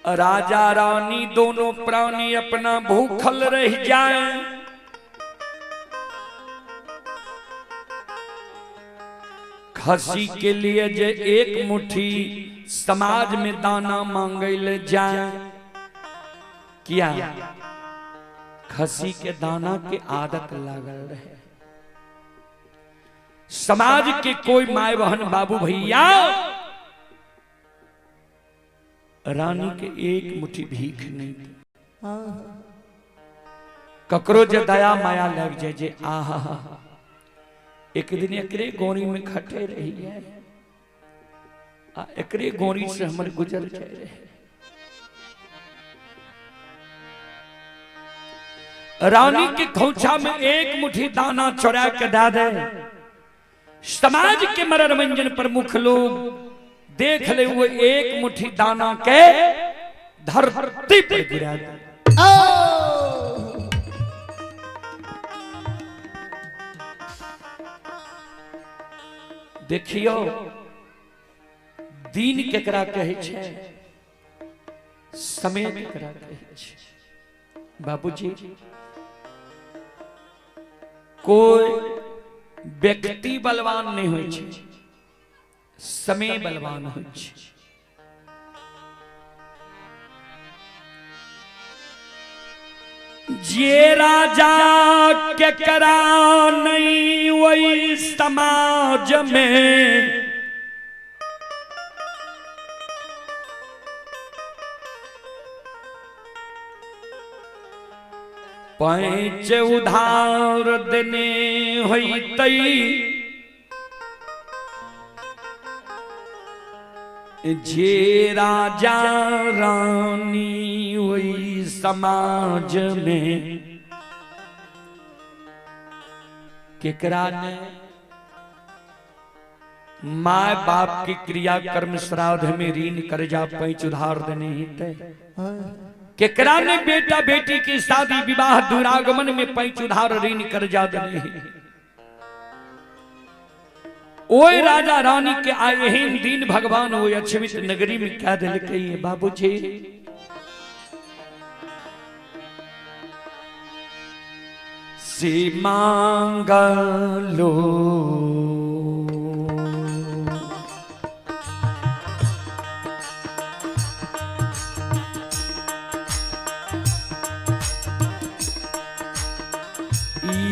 राजा रानी दोनों प्राणी अपना भूखल रह जाए। खसी के लिए जे एक मुट्ठी समाज में दाना मांगे ले जाए, किया खसी के दाना के आदत लागल रहे। समाज के कोई my बहन बाबू भैया रानी के एक मुट्ठी भीख नहीं दे। ककरो जे दया माया लग जाए जे आहा एक दिन एकरे गोरी में खटे रही है, आ एकरे गोरी से हमर गुजर जाए रहे। रानी के खोछा में एक मुट्ठी दाना चुरा के दे दे। समाज के मनोरंजन प्रमुख लोग देख ले वो एक मुट्ठी दाना के धरती पर गिरा दे। देखियो दिन केकरा कहै छै, समय केकरा कहै छै। बाबूजी कोई व्यक्ति बलवान नहीं होइ छै, समय बलवान होइ छै। जे राजा केकरा नहीं वही समाज में, पैंच उधार देने होइतई, जे राजा रानी वही समाज में, केकरा ने my बाप की क्रिया कर्म श्राद्ध में ऋण कर्जा पैंच उधार देने हितै, केकरा ने बेटा बेटी की शादी विवाह दुरागमन में पैंच उधार ऋण कर्जा देने हितै। ओए राजा रानी के आए एहन दिन भगवान वो अक्षमित नगरी में कह दिलकै बाबूजी से मांगलो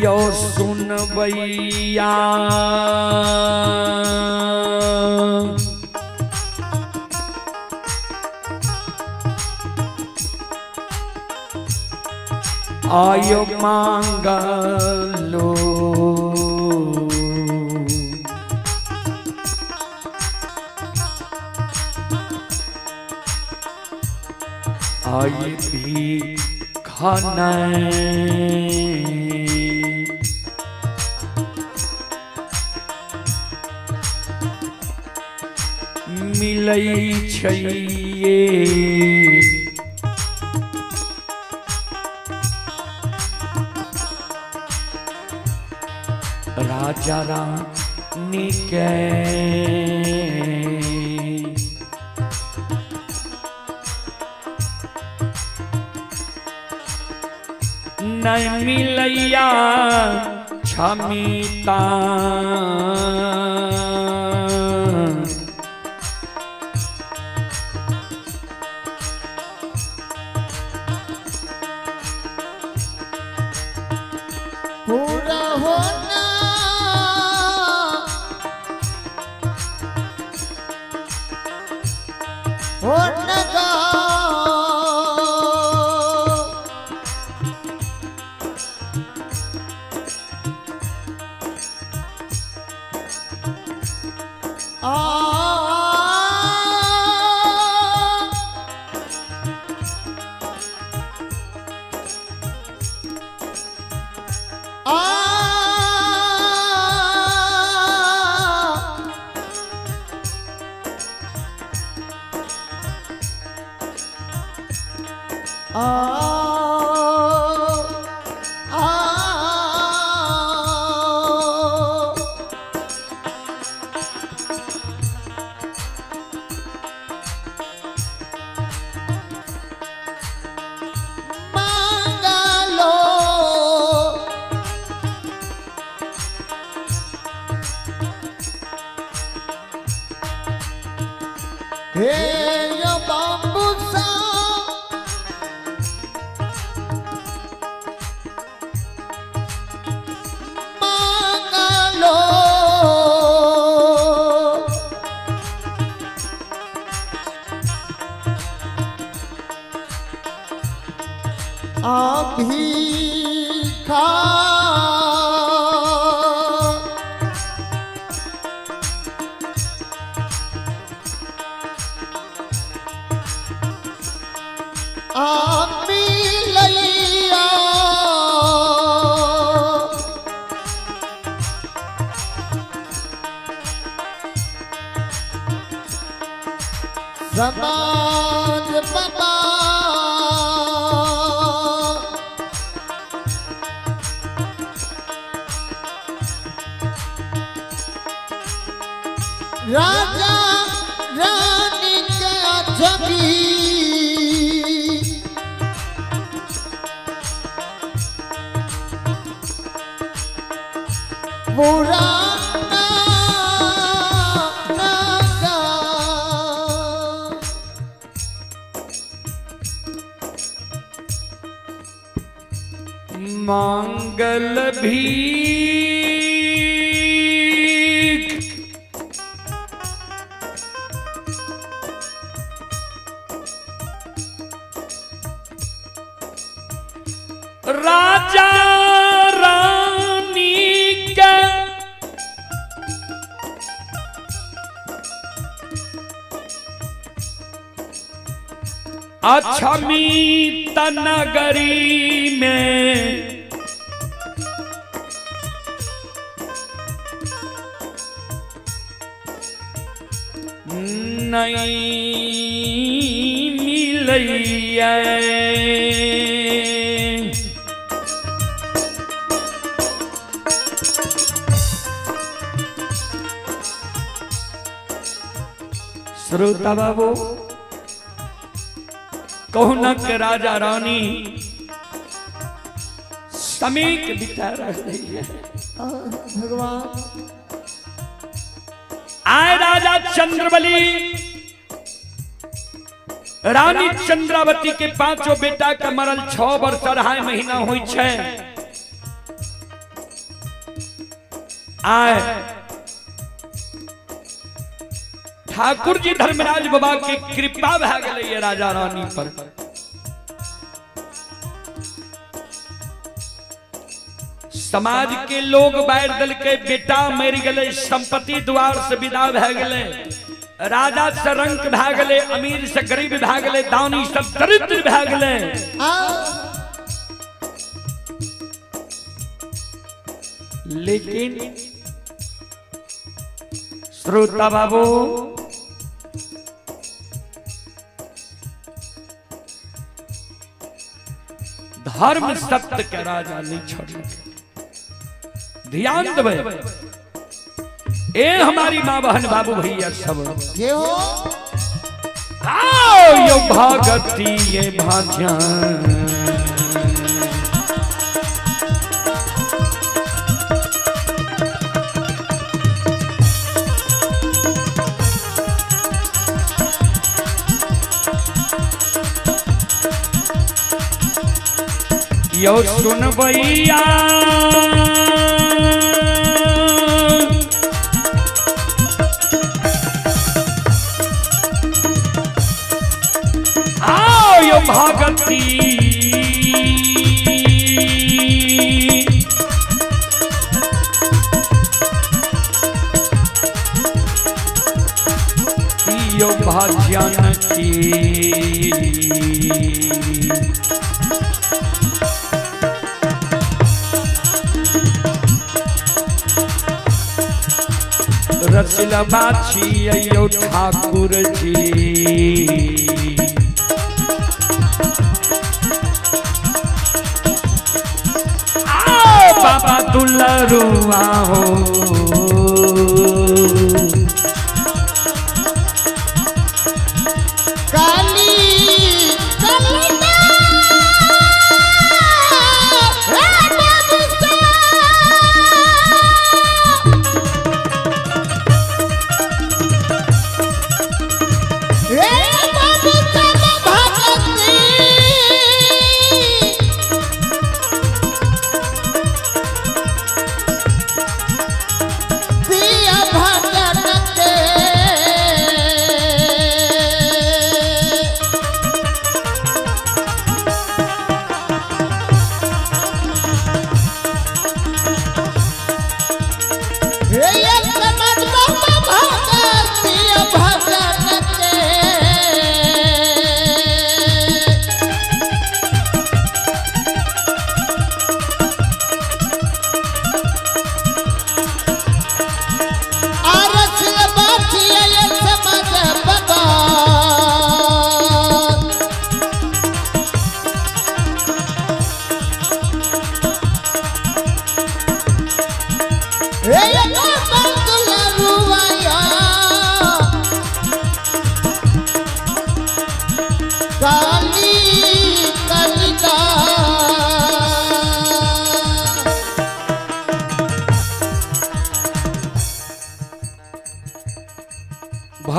यो सुनबैया आयो मांगलो आई भी खाना मिलै छैये। राजा रानी के नहीं मिलैया क्षमिता, पूरा होना होना आ आ आ आ भीखा आ मिलैया समाज बाबा राजा रानी के छवि पुराना नगर। मांगल भीख राजा रानी के अक्षमी नगरी में नहीं मिलैया श्रोता बाबू कहू के राजा रानी समीक बिता रही है। भगवान आए राजा चंद्रबली रानी चंद्रावती के पांचों बेटा के मरल 6 वर्ष 2.5 महीना हुई छै। आए ठाकुर जी धर्मराज बाबा के कृपा भए गेलै ये राजा रानी पर। समाज के लोग बाहर दलके बेटा मरि गेलै, संपत्ति द्वार से विदा भए गेलै, राजा से रंक भए गेलै, अमीर से गरीब भए गेलै, दानी सब दरिद्र भए गेलै। लेकिन श्रोता बाबू धर्म सत्य के राजा नहीं छोड़लकै। ध्यान देबै ए हमारी माँ बहन बाबू भैया सब ये हो आओ यो भगती ये भाजन यो सुनबैया आओ यो भगती यो भजन की रसलबा छियै यो ठाकुर जी। आओ बाबा दुलरुआ हो काली कलिता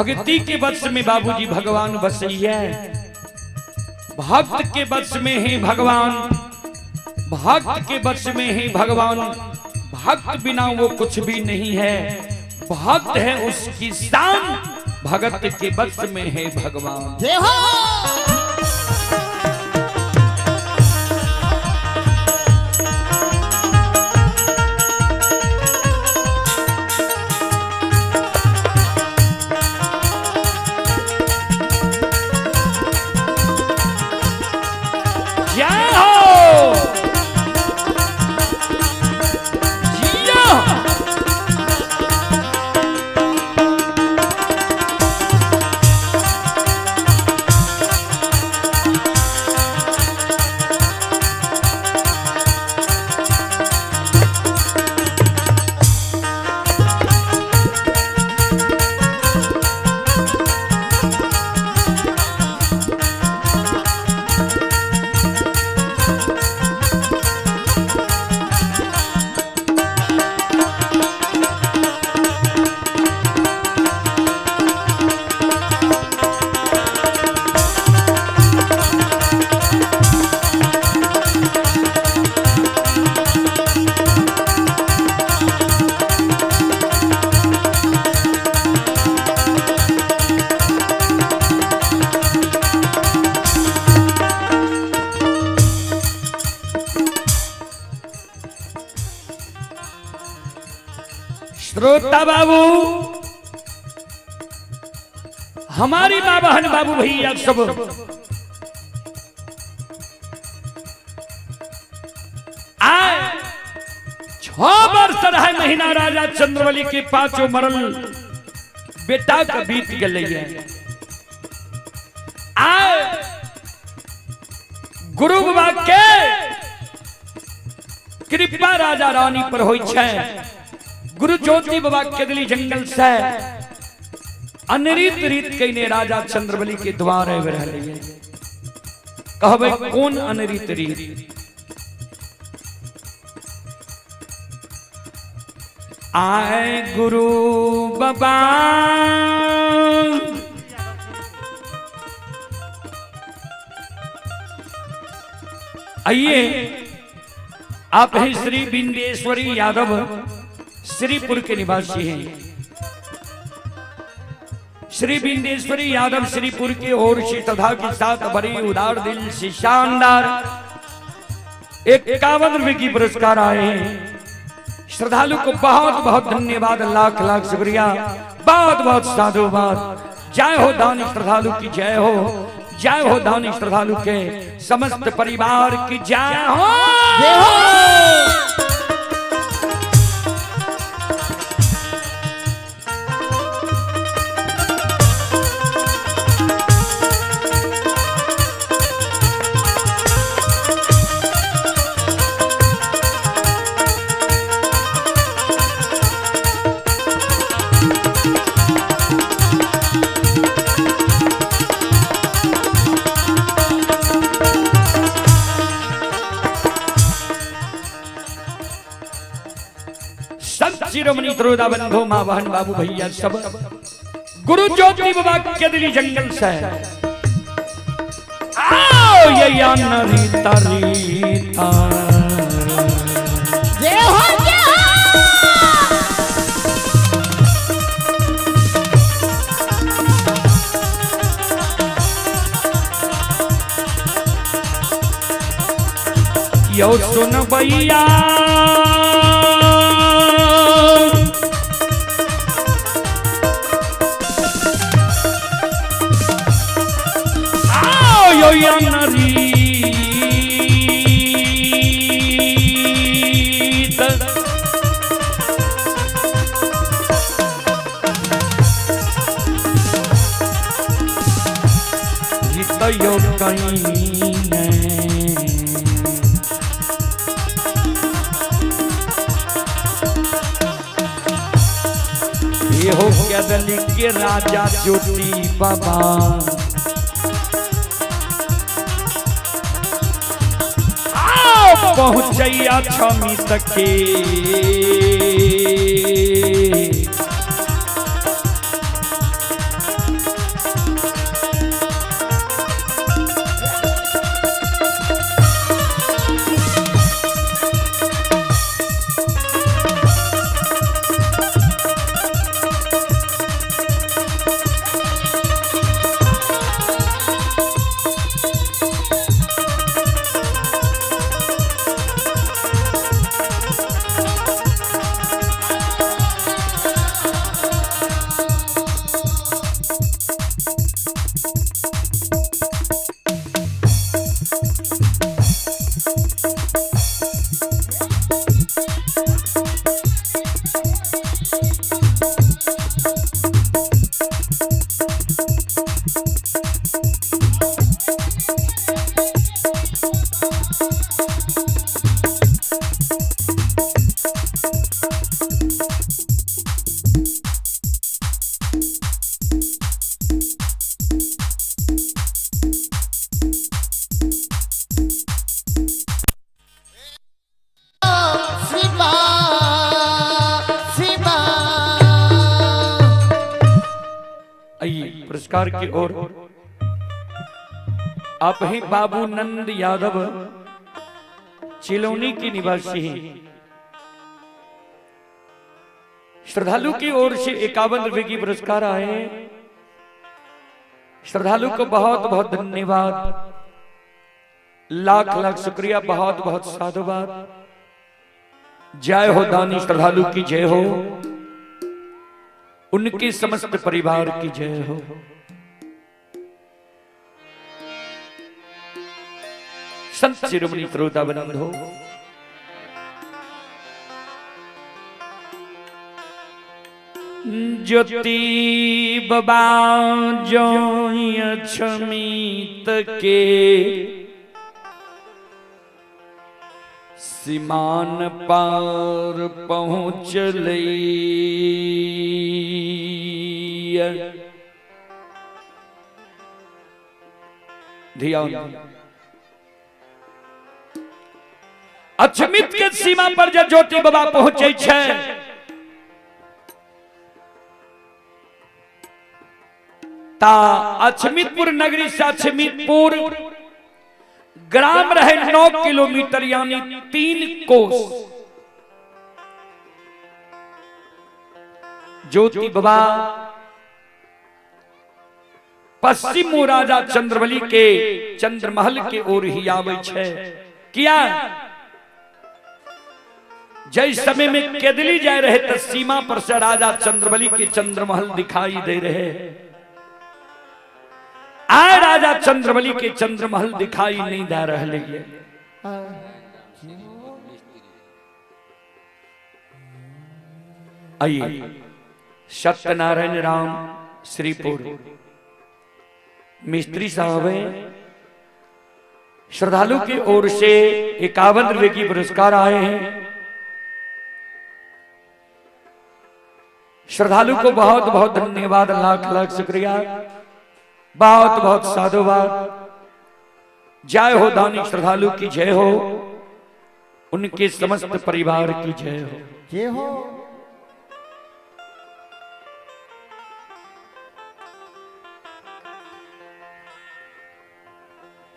भक्ति के वश में बाबूजी भगवान बसैया, भक्त के वश में ही भगवान, भक्त के वश में ही भगवान, भक्त बिना वो कुछ भी नहीं है, भक्त है उसकी शान, भगत के वश में है भगवान। जय हो। जय हो। जिया। श्रोता बाबू, हमारी माँ बहन बाबू भैया सब आए 6 वर्ष 2.5 महीना राजा चंद्रबली के पांचों मरल बेटा का बीत गए। आए गुरु बाबा के कृपा राजा रानी पर होई छै। गुरु ज्योति बाबा केदली जंगल से अनरीत रीत कईने राजा चंद्रबली के द्वार आबि रहलै। कहबै कोन अनरीत रीत? आए गुरु बाबा आइए, आप हैं श्री बिंदेश्वरी यादव, श्रीपुर के निवासी हैं। श्री बिंदेश्वरी यादव श्रीपुर के ओर से श्रद्धा के साथ बड़ी उदार दिल से शानदार 51 रुपए की पुरस्कार आए हैं। श्रद्धालु को बहुत बहुत धन्यवाद, लाख लाख शुक्रिया, बहुत बहुत साधुवाद। जय हो दानी श्रद्धालु की जय हो, जय हो दानी श्रद्धालु के समस्त परिवार की जय हो। जय हो। संत शिरोमणि त्रोदा बंधु माँ बहन बाबू भैया सब गुरु ज्योति बाबा के दिली जंगल से आओ ये या नरी तरीता। जय हो। जय हो। यो सुन भैया आओ यो या नरी यो कहीं हो केदली के राजा ज्योति बाबा आओ पहुंचैया छमी तके। पुरस्कार की ओर आप ही बाबू नंद यादव चिलौनी की निवासी हैं। श्रद्धालु की ओर से 51 रुपए की पुरस्कार आए। श्रद्धालु को बहुत बहुत धन्यवाद, लाख लाख शुक्रिया, बहुत बहुत साधुवाद। जय हो दानी श्रद्धालु की जय हो, उनके समस्त परिवार की जय हो। संत शिरोमणि श्रोता बंधो, ज्योति बाबा जो अछमीत के सीमान पार पहुँच ध्यान। अछमित के सीमा पर जब ज्योति बाबा पहुंचे छे ता अछमितपुर नगरी से अछमितपुर ग्राम रहे 9 किलोमीटर यानी 3 कोस। ज्योति बाबा पश्चिम राजा चंद्रबली के चंद्रमहल के ओर ही आवे छे। किया जय समय में केदली जाए रहे तो सीमा पर से राजा चंद्रबली के चंद्रमहल दिखाई दे रहे। आए राजा चंद्रबली के चंद्रमहल दिखाई नहीं दे रहे। आइए सत्यनारायण राम श्रीपुर मिस्त्री साहब हैं। श्रद्धालु की ओर से 51 रुपए की पुरस्कार आए हैं। श्रद्धालु को बहुत बहुत धन्यवाद, लाख लाख शुक्रिया, बहुत बहुत साधुवाद। जय हो दानी श्रद्धालु की जय हो, उनके समस्त परिवार की जय हो। जय हो।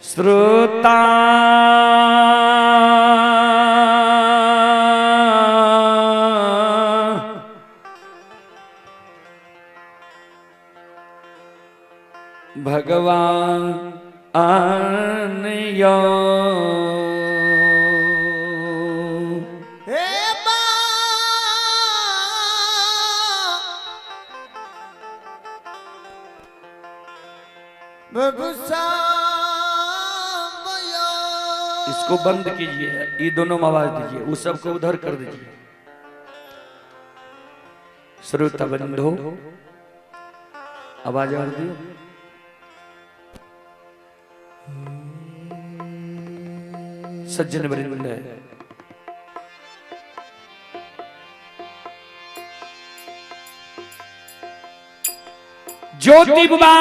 श्रोता भगवान आनयो हे इसको बंद कीजिए, ये दोनों में आवाज दीजिए, उस सबको उधर कर दीजिए। श्रोता बंधो आवाज और दियो। सज्जन वृंद ज्योति बाबा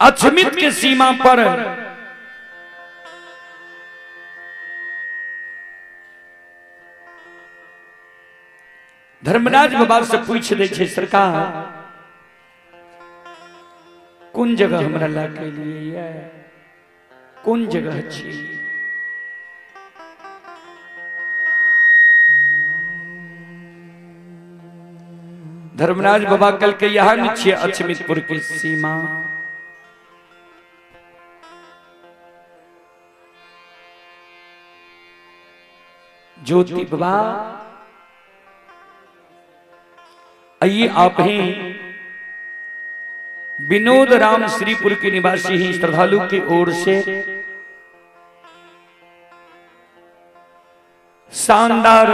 अछमित के सीमा पर धर्मराज बाबा से पूछ दे छे, सरकार कौन जगह हमरा ला के लिए है, कौन जगह छी? धर्मराज बाबा कल के यहाँ नहीं अछमितपुर की सीमा। ज्योति बाबा आइए आप ही विनोद राम श्रीपुर के निवासी ही श्रद्धालु की ओर से शानदार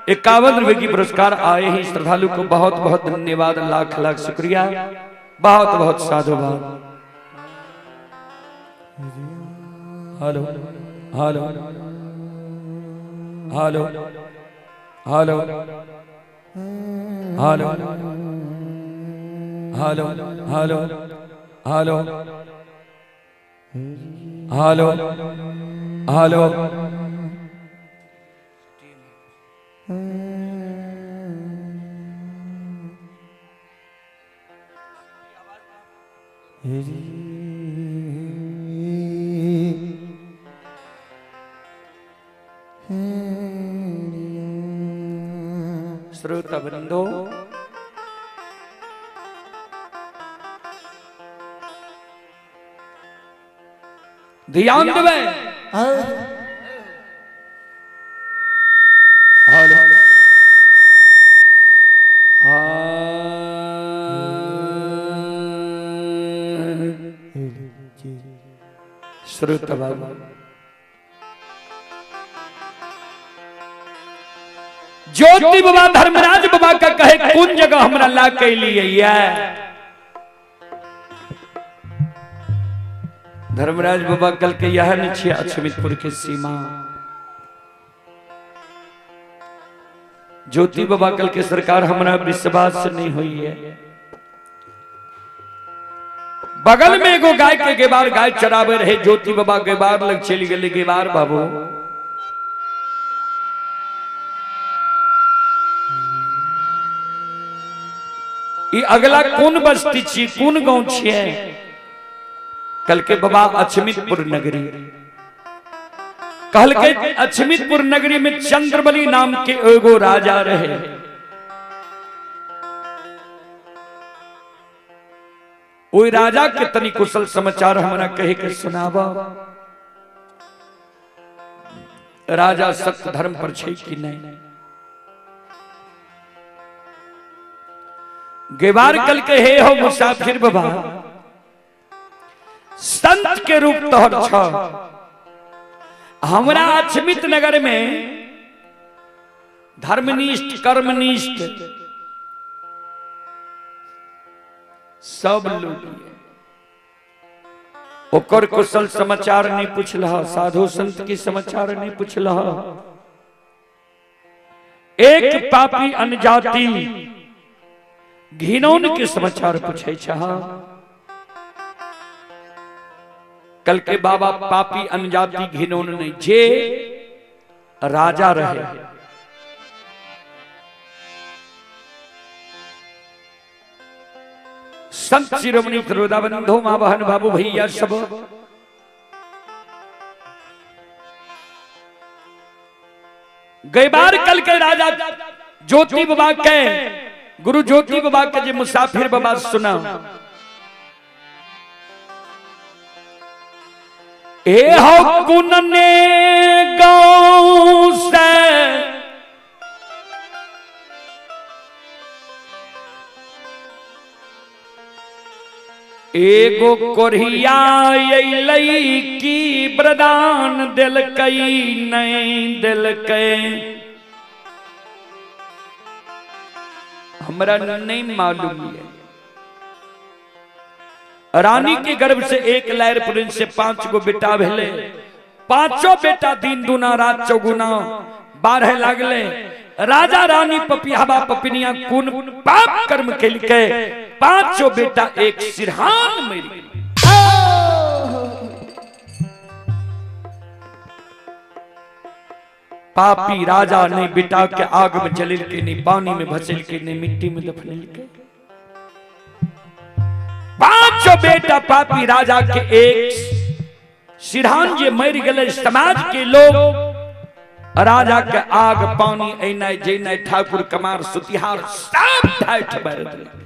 51 रुपए की पुरस्कार आए हैं। श्रद्धालु को बहुत बहुत धन्यवाद, लाख लाख शुक्रिया, बहुत बहुत साधुवाद। Hello hello hello hello hello hello hello hello hello hello. श्रोता बंधो, ध्यान देबै। हेलो। श्रोता बाबू, ज्योति बाबा धर्मराज बाबा का कहे कौन जगह हमरा ला के लिए है। धर्मराज बाबा कल के यह नहीं छियै अछमितपुर के सीमा। ज्योति बाबा कल के सरकार हमरा विश्वास नहीं हुई है। बगल में एगो गाय के गेबार गाय चरावे रहे, ज्योति बाबा गेबार लग चली गेले। गेबार बाबू ई अगला कौन बस्ती छी, कौन गांव छियै? कल के बाबा अछमितपुर नगरी। कहल के अछमितपुर नगरी में चंद्रबली नाम के एगो राजा रहे। ओई राजा के तनी कुशल समाचार हमरा कहे के सुनावा। राजा सत्य धर्म पर छै कि नहीं? गेबार कल के हे हो मुसाफिर बाबा, संत के रूप तोहर छ। हमरा अछमित नगर में धर्मनिष्ठ कर्मनिष्ठ सब लोग ओकर कुशल समाचार नहीं पूछलह, साधु संत की समाचार नहीं पूछलह। एक पापी अनजाति घिनौन के समाचार पूछे छह। कल के बाबा पापी अनजाति घिनौन नहीं, जे राजा रहे। संत शिरोमणि त्रोदाबंधो माँ बहन बाबू भैया सब गैबार कल के राजा ज्योति बाबा के गुरु ज्योति बाबा के जे मुसाफिर बाबा सुना। ए हो कुन ने गांव से एगो कोरिया अइलै की प्रदान देलकै नहीं देलकै, हमरा नहीं मालूम है। रानी के गर्भ से एक लहर पुरिन से 5 गो बेटा भेले। पांचों बेटा दिन दुना रात चौगुना 12 लागले। राजा रानी पपियाबा पपिनिया कुन पाप कर्म केलकै, पांचों बेटा एक सिरहान मरि गेलै। पापी राजा ने बेटा के आग में जलेलकै, नहीं पानी में भसेलकै, नहीं मिट्टी में दफनेलकै। पांचों बेटा पापी राजा के एक सिरहान जे मरि गेलै। समाज के लोग राजा के आग पानी ऐनाय जैनाय ठाकुर कमार सुतिहार सब ढाठ बारि देलकै।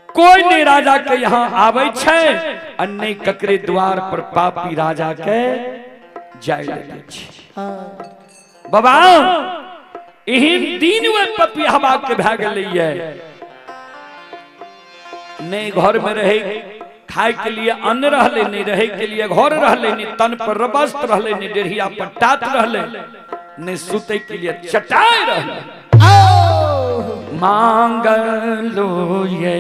कोई नहीं राजा के यहाँ आवे छै आ नहीं ककरे द्वार पर पापी राजा के जाय दै छै। बाबा एहन दिन वे पपियाबा के भए गेलैये, नहीं घर में रहे खाए के लिए अन्न रहले, नहीं रहे के लिए घर रहले, नहीं तन पर वस्त्र रहले, नहीं डेढ़िया पर टाट रहले, नहीं सुते के लिए चटाई रहले। मांगलो ये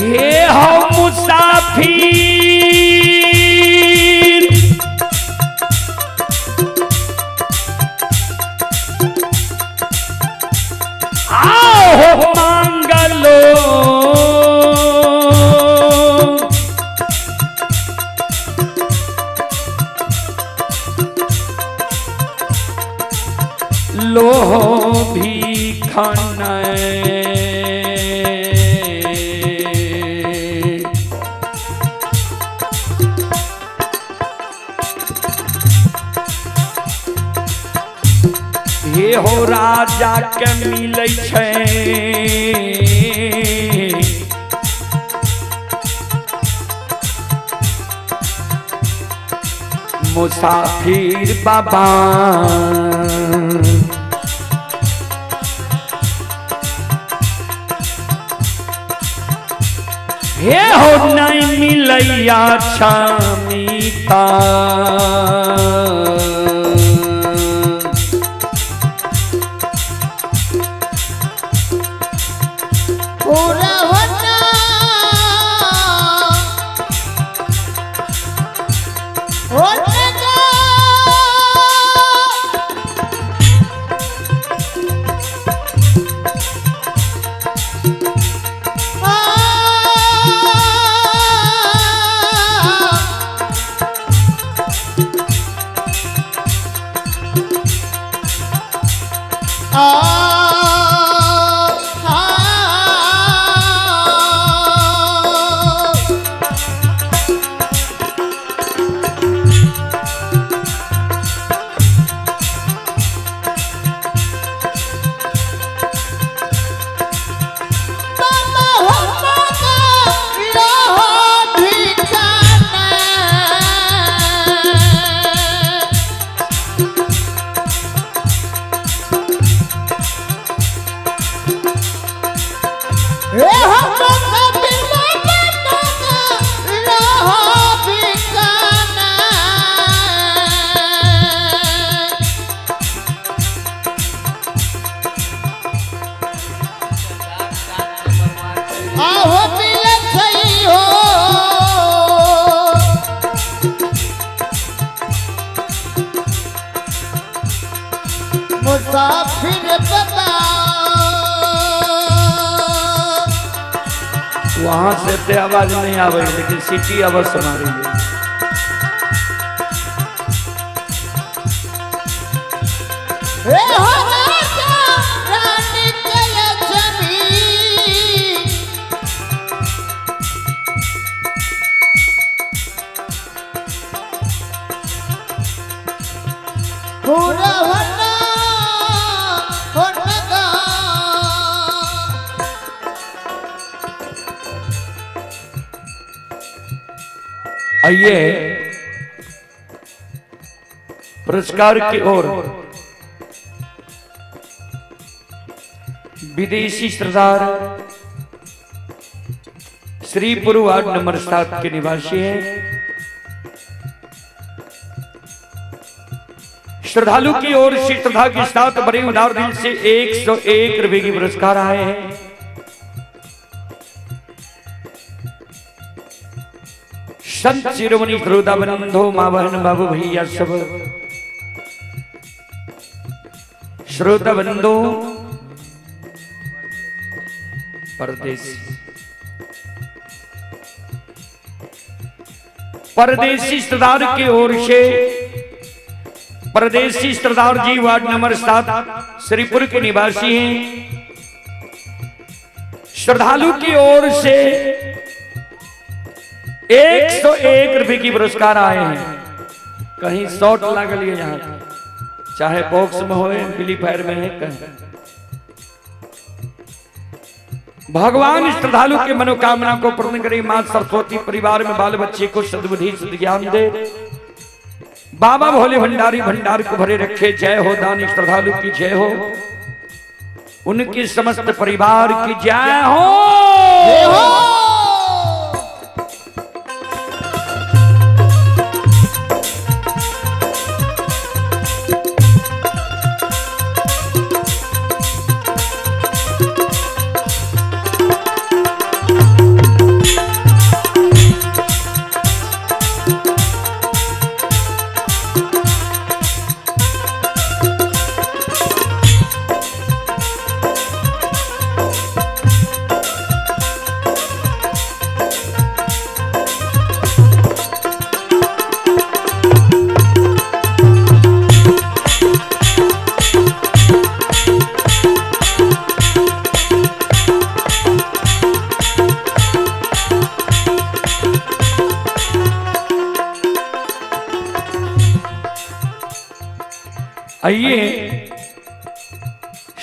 ये हो मुसाफिर लोह भी खाना। हे हो राजा के मिलै छै मुसाफिर बाबा। हे हो नहीं मिलैया छामीता। पूरा होना होने का। आ आ बाबा हमका रहो ठिकाना। ए हमका बिना बाबा रहो ठिकाना। आहो मिलत सही हो। मुसाफिर बाबा। वहां से ते आवाज नहीं आवे, लेकिन सीटी आवाज सुना रही है। ए हो राजा रानी के लक्ष्मी। पूरा होना होना का। आइए पुरस्कार की ओर विदेशी सरदार श्रीपुर वार्ड नंबर 7 के निवासी हैं। श्रद्धालु की ओर से श्रद्धा के साथ बड़े उदार दिल से 101 रुपए की पुरस्कार आए हैं। संत शिरोमणि श्रोता बंधो माँ बहन बाबू भैया सब श्रोता बंधो परदेसी परदेसी सरदार की ओर से परदेसी सरदार जी वार्ड नंबर 7 श्रीपुर के निवासी हैं। श्रद्धालु की ओर से 101 रुपए की पुरस्कार आए हैं। कहीं शॉट लागल है यहाँ, चाहे बॉक्स में हो एम्पलीफायर में है कहीं। भगवान श्रद्धालु के मनोकामना को पूर्ण करे। मां सरस्वती परिवार में बाल बच्चे को सद्बुद्धि सद्ज्ञान दे। बाबा भोले भंडारी भंडार को भरे रखे। जय हो दानी श्रद्धालु की जय हो, उनके समस्त परिवार की जय हो। जय हो। आइए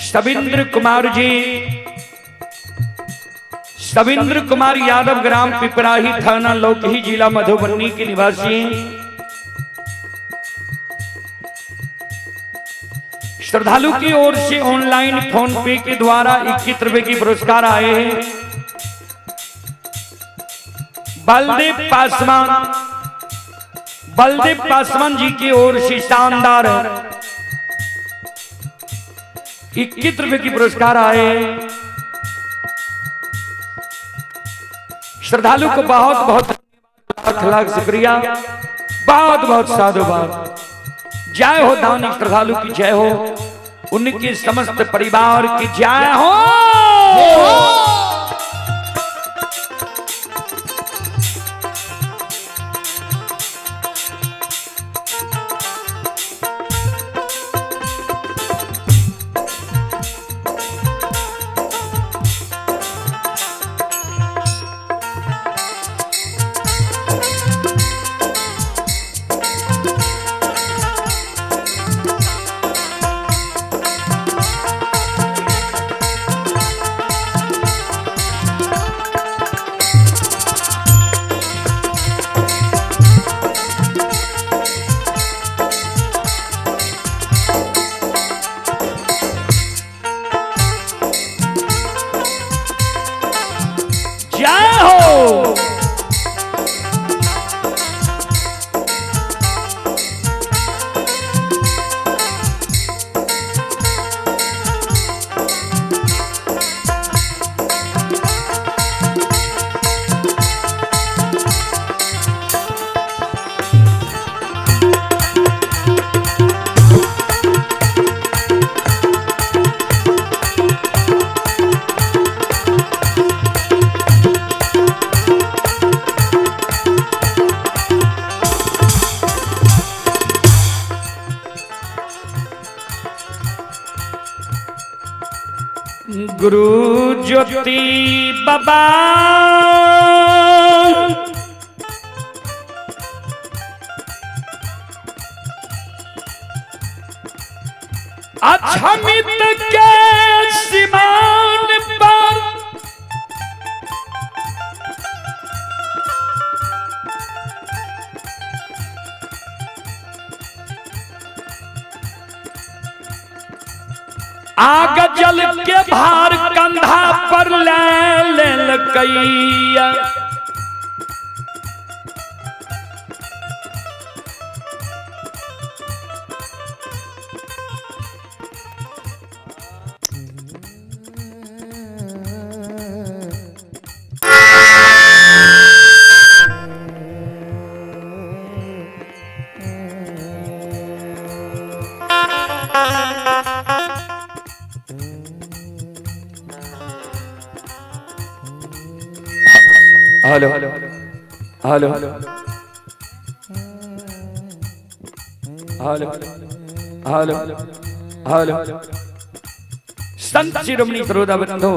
सविंद्र कुमार जी, सविंद्र कुमार यादव, ग्राम पिपराही, थाना लौकही, जिला मधुबनी के निवासी। श्रद्धालु की ओर से ऑनलाइन फोन पे के द्वारा 21 रुपए की पुरस्कार आए हैं। बलदेव पासवान, बलदेव पासवान जी की ओर से शानदार 21 रुपए की पुरस्कार आए। श्रद्धालु को बहुत बहुत लाख लाख शुक्रिया, बहुत बहुत साधुवाद। जय हो दानी श्रद्धालु की जय हो, उनके समस्त परिवार की जय हो। जय हो। गुरु ज्योति बाबा अक्षमित के सीमान पर आग जल के भार कंधा पर ले लेलकैया। Hello hello hello hello hello hello. Sant Shiromani श्रोता बंधु,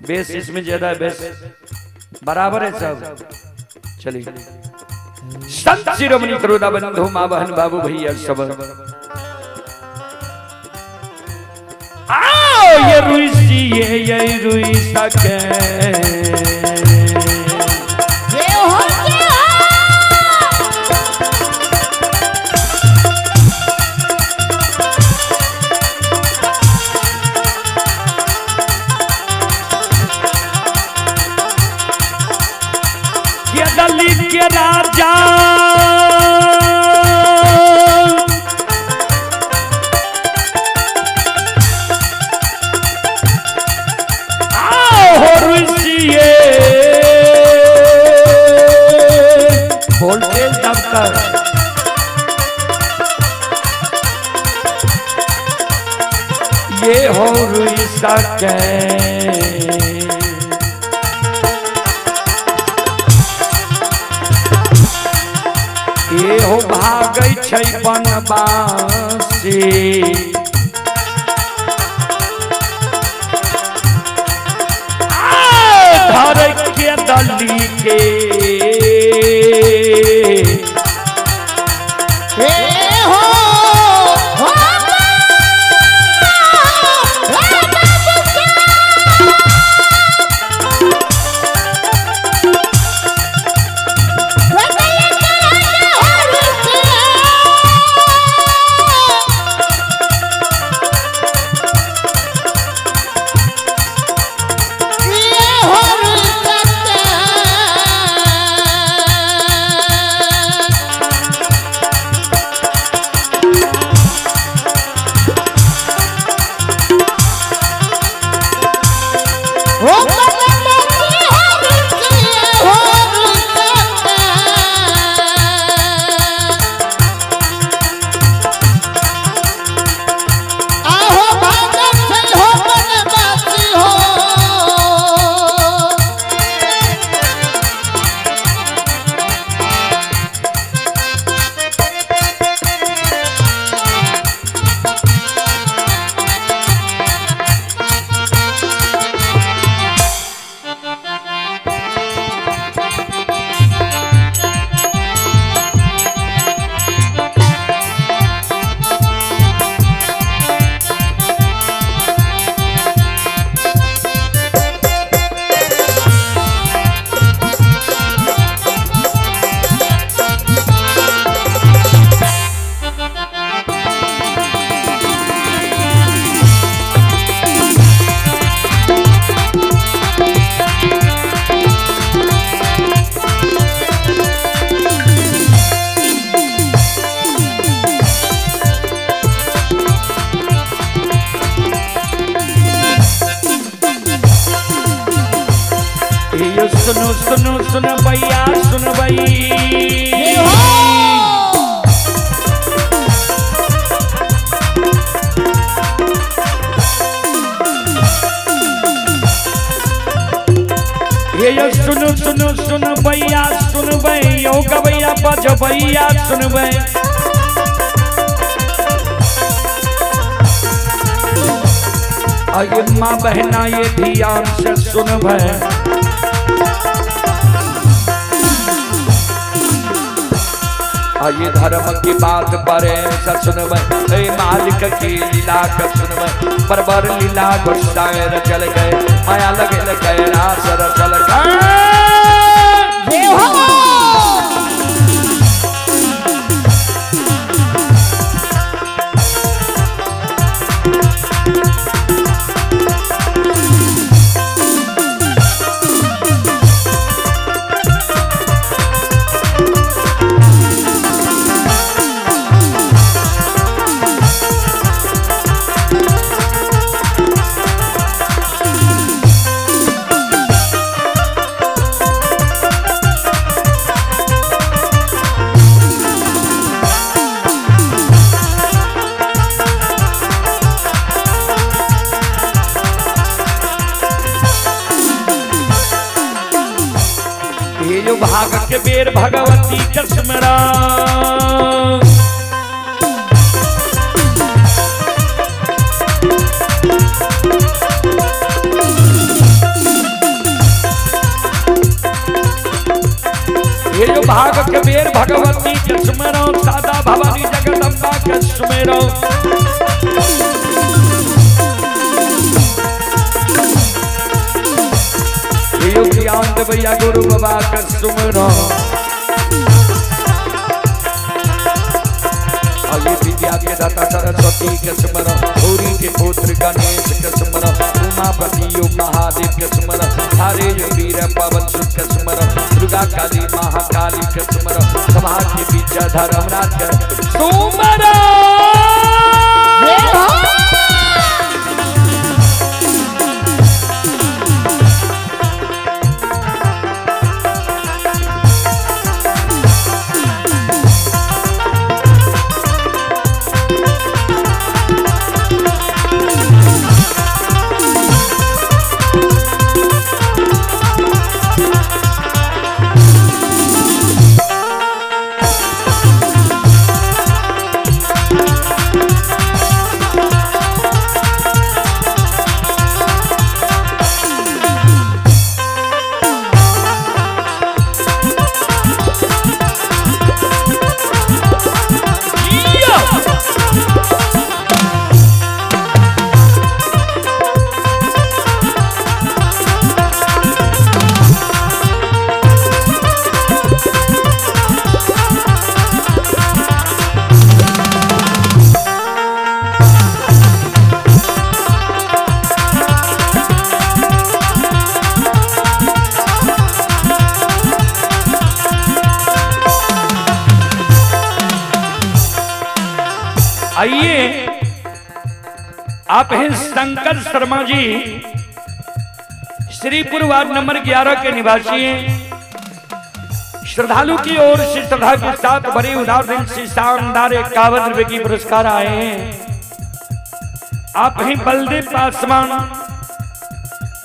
बेस इसमें ज्यादा है, बेस बराबर है सब। चलिए संत शिरोमणि श्रोता बंधु, माँ बहन बाबू भैया सब आओ। ये रुई ये रुई सके के राजा आओ ऋषिए वोल्टेज दबकर ये हो रुई सके। ये हो भागै छै बनवासी धर के दली के हे हो। सुनो सुनो सुन भैया सुन जय भई। हो। ये सुनो सुनो सुन भैया सुन यो गवैया बजबैया सुन अये माँ बहना ये ध्यान से सुन ये धर्म की बात परे सुनबै, ए मालिक की लीला का सुनबै। परबर लीला गुस्साए चल गए, माया लगे गए रास चल गए। जय हो। ये जो भाग के बेर भगवती कसमरा ये जो भाग के बेर भगवती कसमरा सादा भवानी जगदम्बा कसमरा। ये ज्ञान भैया गुरु बाबा का सुमरो, अली विद्या के दाता सरस्वती के सुमरो, गौरी के पुत्र गणेश के सुमरो, उमापति यो महादेव के सुमरो, हरे यो वीर पवन सुत के सुमरो, दुर्गा काली महाकाली के सुमरो, सभा के बीच धर्मराज के सुमरो। जय हो। आइए आप हैं शंकर शर्मा जी, श्रीपुर वार्ड नंबर 11 के निवासी हैं। श्रद्धालु की ओर से श्रद्धा के साथ बड़े उदार दिल से शानदार 51 रुपए की पुरस्कार आए हैं। आप हैं बलदेव पासवान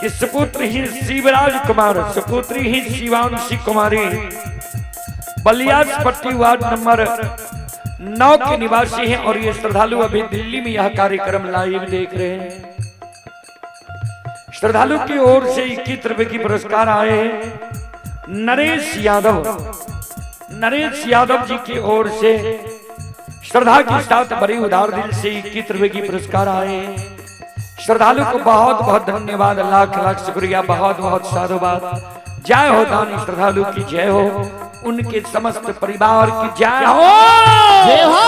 के सुपुत्र ही शिवराज कुमार, सुपुत्री ही शिवांशी कुमारी, बलियास पट्टी वार्ड नंबर 9 के निवासी हैं और ये श्रद्धालु अभी दिल्ली में यह कार्यक्रम लाइव देख रहे हैं। श्रद्धालु की ओर से 21 रुपए की पुरस्कार आए हैं। नरेश यादव, नरेश यादव जी की ओर से श्रद्धा के साथ बड़े उदार दिल से 21 रुपए की पुरस्कार आए हैं। श्रद्धालु को बहुत बहुत धन्यवाद, लाख लाख शुक्रिया, बहुत बहुत साधुवाद। जय हो दानी श्रद्धालु की जय हो, उनके समस्त परिवार की जय हो। जय हो।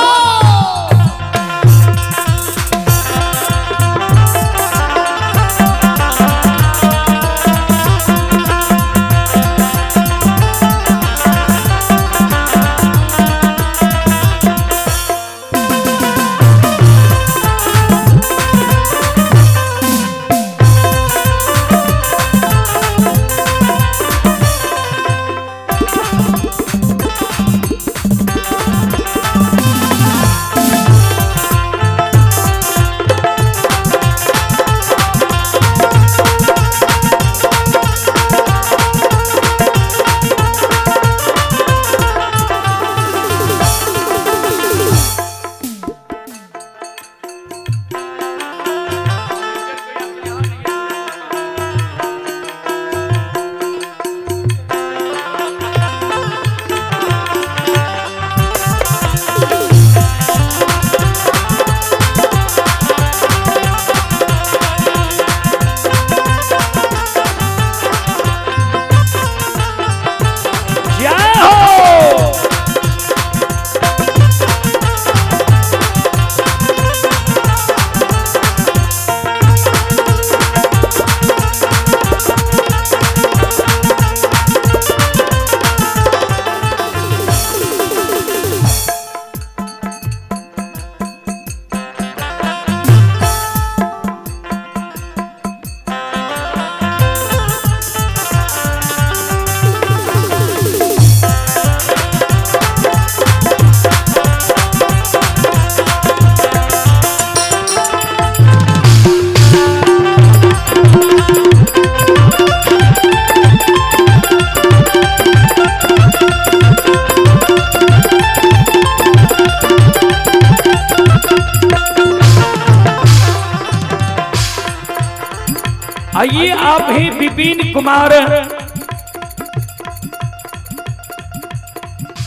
आइए आप ही विपिन कुमार,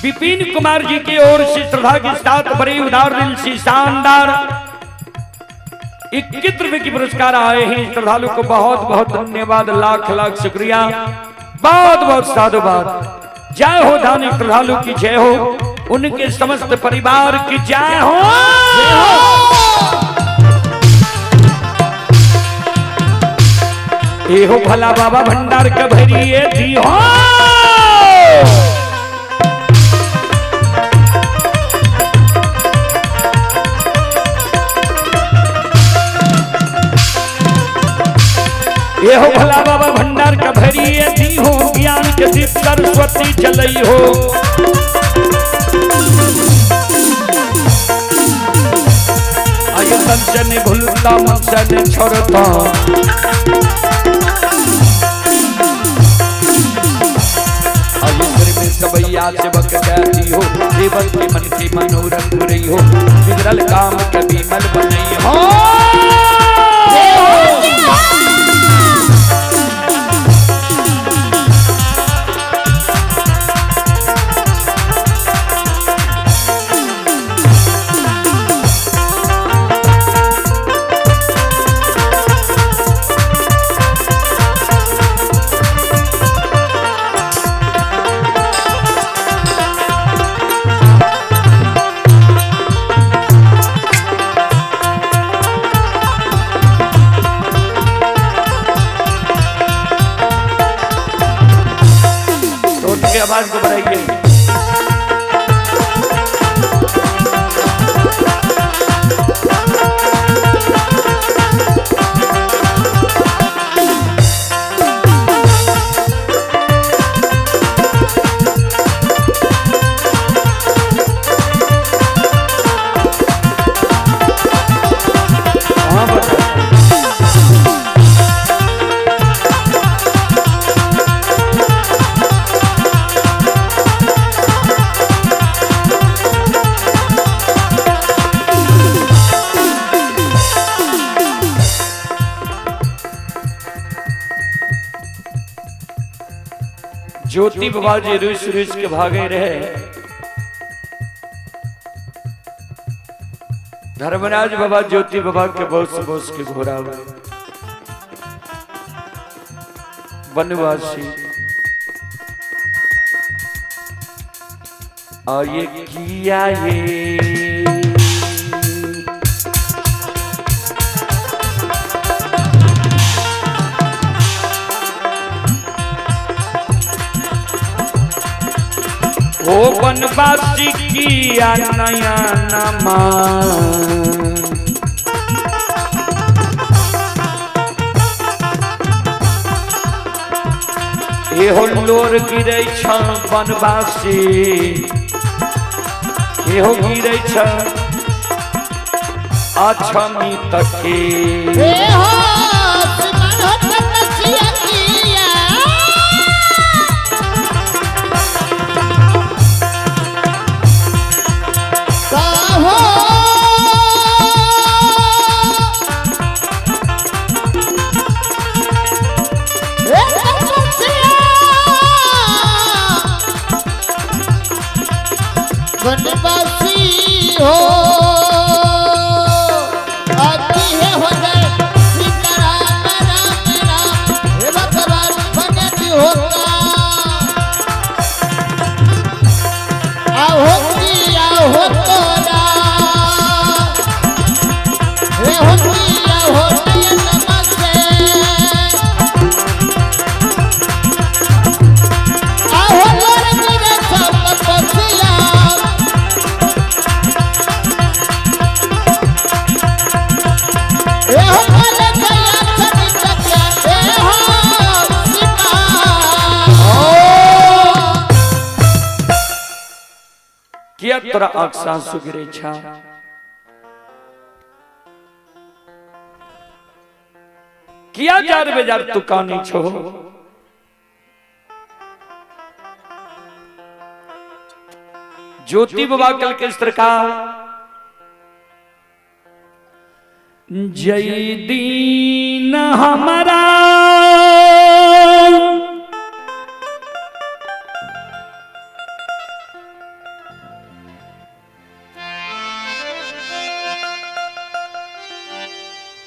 विपिन कुमार जी की ओर से श्रद्धा के साथ बड़े उदार दिल से शानदार 21 रुपए की पुरस्कार आए हैं। श्रद्धालु को बहुत बहुत धन्यवाद, लाख लाख शुक्रिया, बहुत बहुत साधुवाद। जय हो दानी श्रद्धालु की जय हो, उनके समस्त परिवार की जय हो। ये हो भला बाबा भंडार के भरिए दी हो। ये हो भला बाबा भंडार का भरिए दी हो, ज्ञान के दीप सरस्वती चलई हो। आये तन से ने भूलता मन से ने छोड़ता, आये सिर में सबैया सेवक कहती हो, देवन के मन के मनोरथ रही हो, बिगड़ल काम कभी मल बनई हो। आवाज को बढ़ाइए। ज्योति बाबा जी रुस रुस के भागे रहे। धर्मराज बाबा ज्योति बाबा के बोस बोस के घोड़ा वनवासी और ये किया ये ओ वनवासी किया नया नमा। एहो लोर गिरै छ वनवासी, एहो गिरै छ अछमी तके। वनवासी हो आती है हो जाए सीता राम राम राम हे भगवान बनती होता आहो किया हो तोरा हे हो किया हो नमस्ते आहो लोर मेरे सब पसिया किया तोरा आंख सासु गिरे छा। किया जार बेजार तू कानी छो। ज्योति बाबा कल के सरकार जय दीन हमारा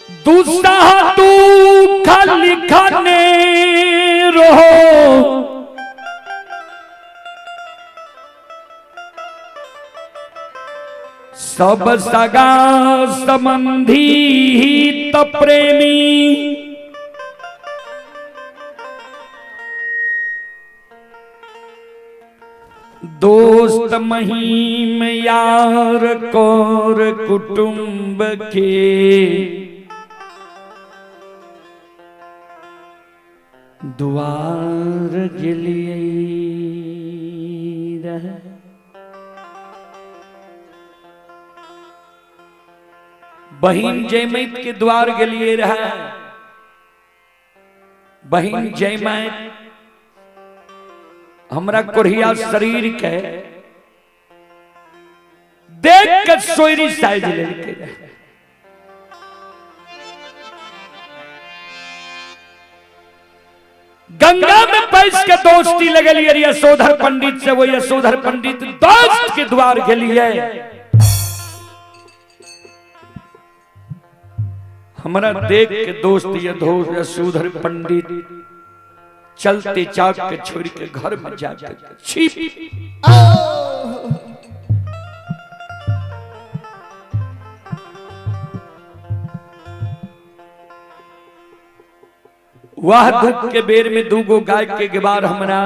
दूसरा दुख लिखने रहो सब सगा संबंधी हित प्रेमी दोस्त महीम यार कौर कुटुंब के द्वार गेलिए रहे। बहिन जयमैत के द्वार गेलिए रहे। बहिन जयमैत हमरा कोढ़िया शरीर के देख के सोयरी साइज लेलके रहे। गंगा में पैस के दोस्ती लगलिए यशोधर पंडित से, वो यशोधर पंडित दोस्त के द्वार गेलिए। हमरा देख के दोस्त यशोधर पंडित चलते चाक के छोड़ के घर में जाके छिप। वह दुख के बेर में दूगो गाय के गिबार हमरा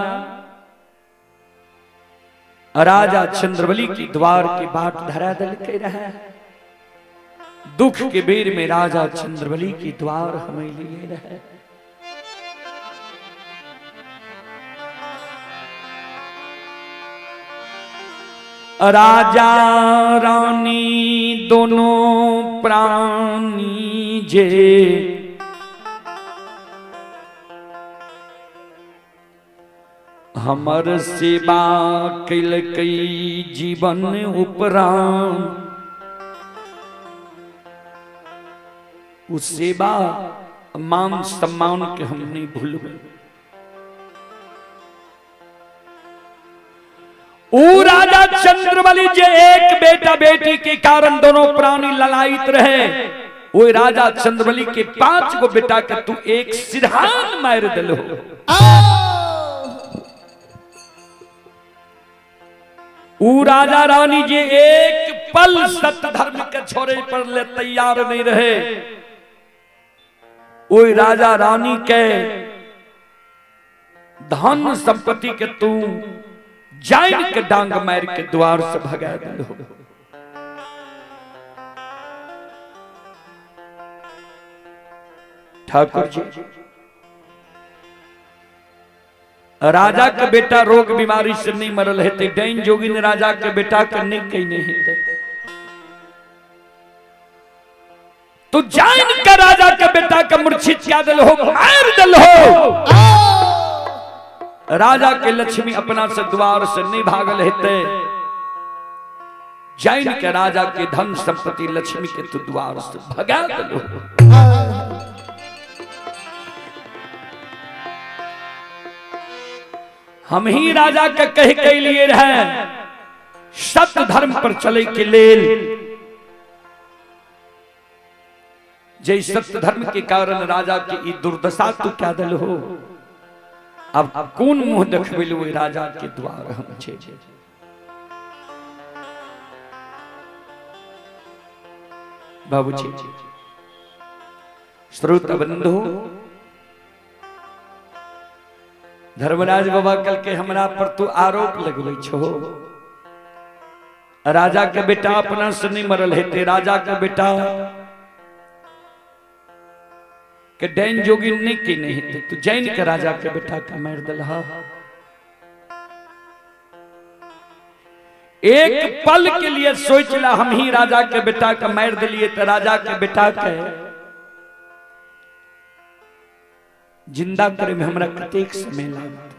राजा चंद्रबली की द्वार के बाट धरा दल के रहे। दुख के बेर में राजा चंद्रबली की द्वार हमें लिए रहे। राजा रानी दोनों प्राणी जे हमर सेवा कैलकै जीवन उपरांत। उ सेवा मान सम्मान के हम नहीं भूलबै। ऊ राजा चंद्रबली जे एक बेटा बेटी के कारण दोनों प्राणी ललायित रहे, वो राजा चंद्रबली के 5 गो बेटा के तू एक सिरहान मार दिलो। ऊ राजा रानी जे एक पल सत्य धर्म के छोड़े पर ले तैयार नहीं रहे, वो राजा रानी के धन संपत्ति के तू जाइन के डांग मार के द्वार से भगा दिलो। ठाकुर जी राजा के बेटा रोग बीमारी से नहीं मरल हेतै, डाइन जोगिन राजा के बेटा के नहीं कहीने हेतै। तू जान के राजा के बेटा के मूर्छित किया दिल हो, मार दिल हो। राजा के लक्ष्मी अपना से द्वार से नहीं भागल हेतै, जान के राजा के धन संपत्ति लक्ष्मी के तू द्वार से भगा दिल हो। हम ही राजा के कह के लिए रहे सत्य धर्म पर चले के लेल, जय सत्य धर्म के कारण राजा के ई दुर्दशा तू क्या दल हो। अब कौन मुंह देखबे ले राजा के द्वार हम छे। बाबूजी श्रोता बंधु, धर्मराज बाबा कल के हमरा पर तू आरोप लगबै छो, राजा के बेटा अपना से नहीं मरल हेतै, राजा के बेटा के डैन जोगिन नहीं की नहीं हेतै, तू जैन के राजा के बेटा के मारि देलह। एक पल के लिए सोच ला हम ही राजा के बेटा के मारि दिलिए तो राजा के बेटा के जिंदा करे में हमरा कतेक समय लागत।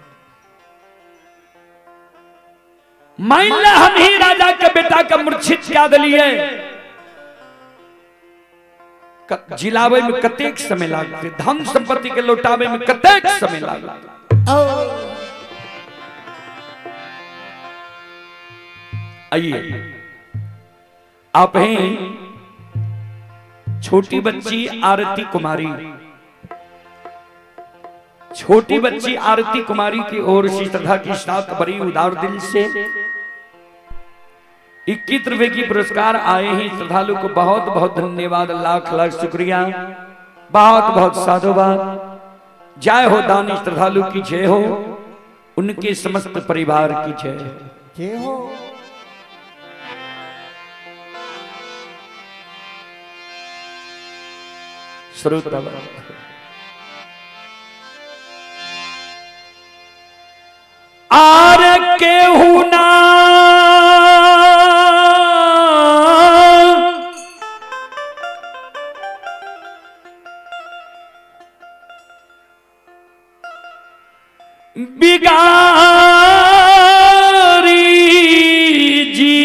मान ला हम ही राजा के बेटा के मूर्छित क्या दिलिए, जिलावे में कतेक समय लागते, धन संपत्ति के लौटावे में कतेक समय लागते। आइए आप हैं छोटी बच्ची आरती कुमारी, छोटी बच्ची आरती कुमारी की ओर से श्रद्धा के साथ बड़ी उदार दिल से 21 रुपए की पुरस्कार आए हैं। श्रद्धालु को बहुत बहुत धन्यवाद, लाख लाख शुक्रिया, बहुत बहुत साधुवाद। जय हो दानी श्रद्धालु की जय हो, उनके समस्त परिवार की जय हो। जय हो। श्रोता आर केहू ना बिगारी जी,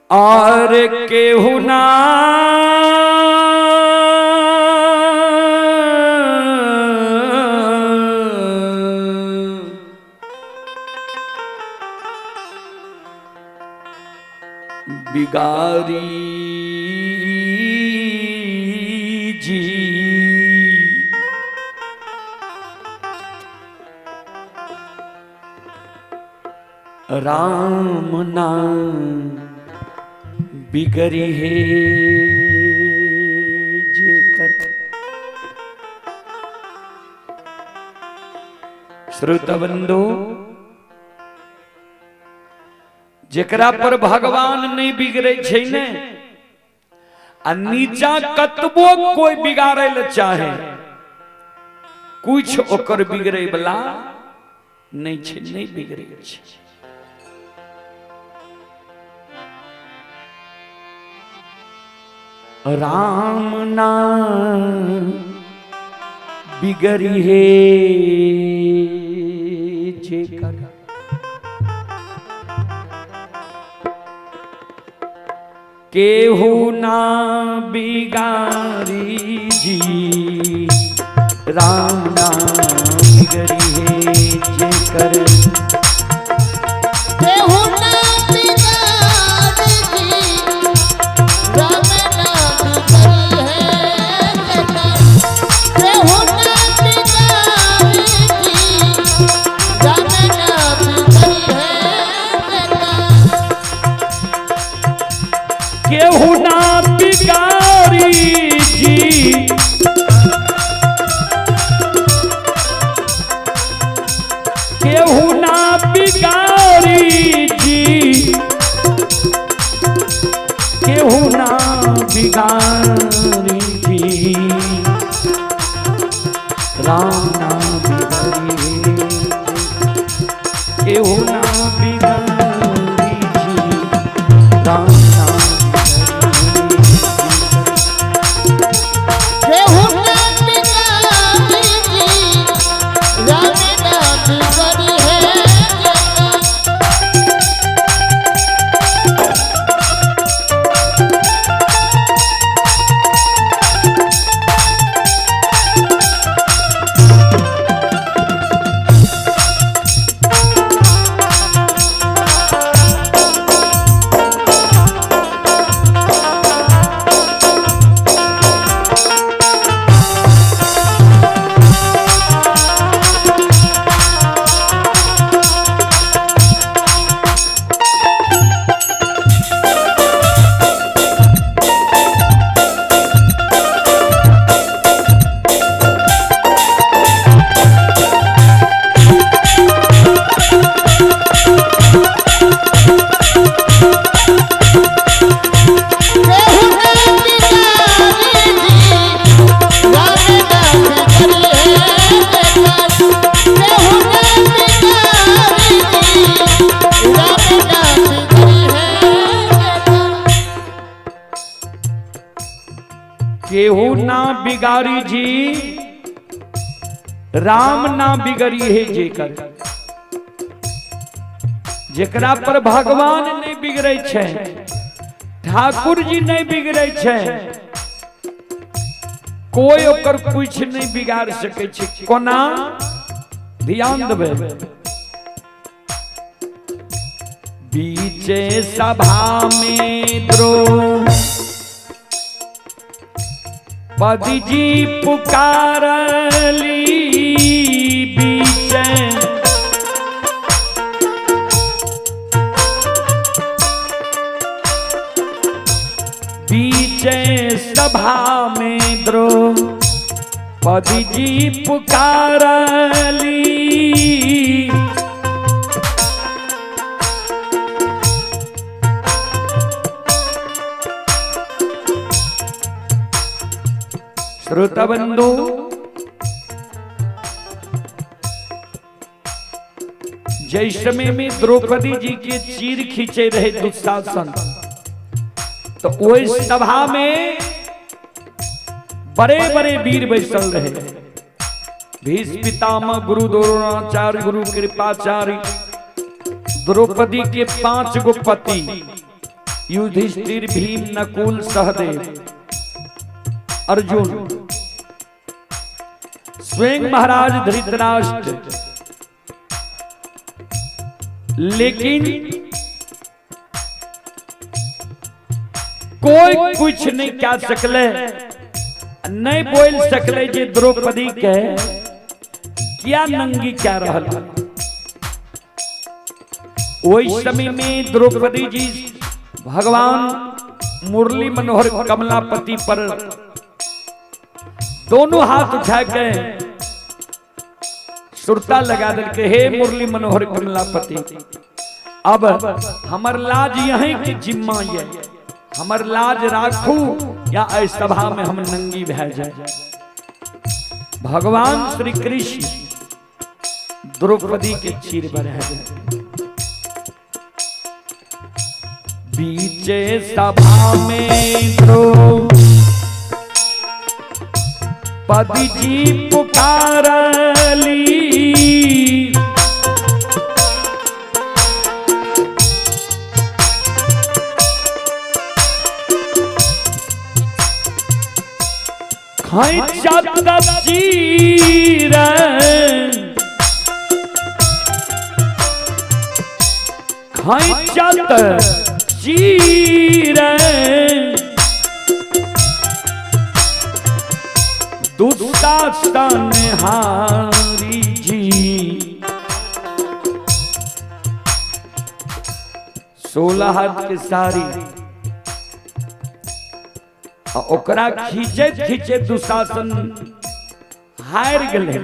और केहू ना बिगारी जी, राम नाम बिगड़ी है जेकर। श्रोता बंधु, जेकरा पर भगवान नहीं बिगड़े छै ने, आ नीचा कतबो कोई बिगाड़े ल चाहे, कुछ ओकर बिगड़े वाला नहीं छै, नहीं बिगड़े छै। राम नाम बिगड़ी है जेकर। केहू ना बिगारी जी, राम नाम बिगड़ी है जेकर। केहू ना बिगारी जी, राम नाम बिगड़ी है जेकर। केहू ना बिगारी जी, राम नाम बिगड़ी है जेकर। केहू ना बिगारी जी, केहू ना बिगारी जी, केहू ना बिगारी जी, राम नाम बिगारी, केहू ना बिगारी जी, राम नाम केहू ना बिगारी जी, राम नाम बिगड़ी है जेकर। केहू ना बिगारी जी, राम नाम बिगड़ी है जेकर। केहू ना बिगारी जी, राम नाम बिगड़ी है जेकर। केहू ना बिगारी जी, राम ना बिगड़ी है जेकर। जेकरा पर भगवान नहीं बिगड़े छै, ठाकुर जी नहीं बिगड़े छै, कोई ओकर कुछ नहीं बिगाड़ सकै छै। कोना ध्यान देबै, बीचे सभा में द्रौपदी जी पुकारली, बीचे बीचे सभा में द्रौपदी जी पुकारली, श्रोता बंधु जैसमे में द्रौपदी जी के चीर खींचे रहे दुशासन, तो वही सभा में बड़े बड़े वीर बैसल रहे। भीष्म पितामह, गुरु द्रोणाचार्य, गुरु कृपाचार्य, द्रौपदी के 5 गो पति युधिष्ठिर, भीम, नकुल, सहदेव, अर्जुन, स्वयं महाराज धृतराष्ट्र। लेकिन कोई कुछ नहीं कह सकले, नहीं बोल सकले जे द्रौपदी के क्या नंगी क्या रहल। वही समय में द्रौपदी जी भगवान मुरली मनोहर कमलापति पर दोनों हाथ उठा के सुरता लगा दिल के, हे मुरली मनोहर कमलापति, अब हमर लाज यहीं के जिम्मा ये, हमर लाज राखू या ऐ सभा में हम नंगी भै जाए। भगवान श्री कृष्ण द्रौपदी के चीर बढ़ा गए। बीचे सभा में द्रौपदी जी पुकारली, खैचत चीर खैचत चीर दुशासन हारी जी। 16 हाथ के सारी ओकरा खींचे खींचे दुशासन हार गए।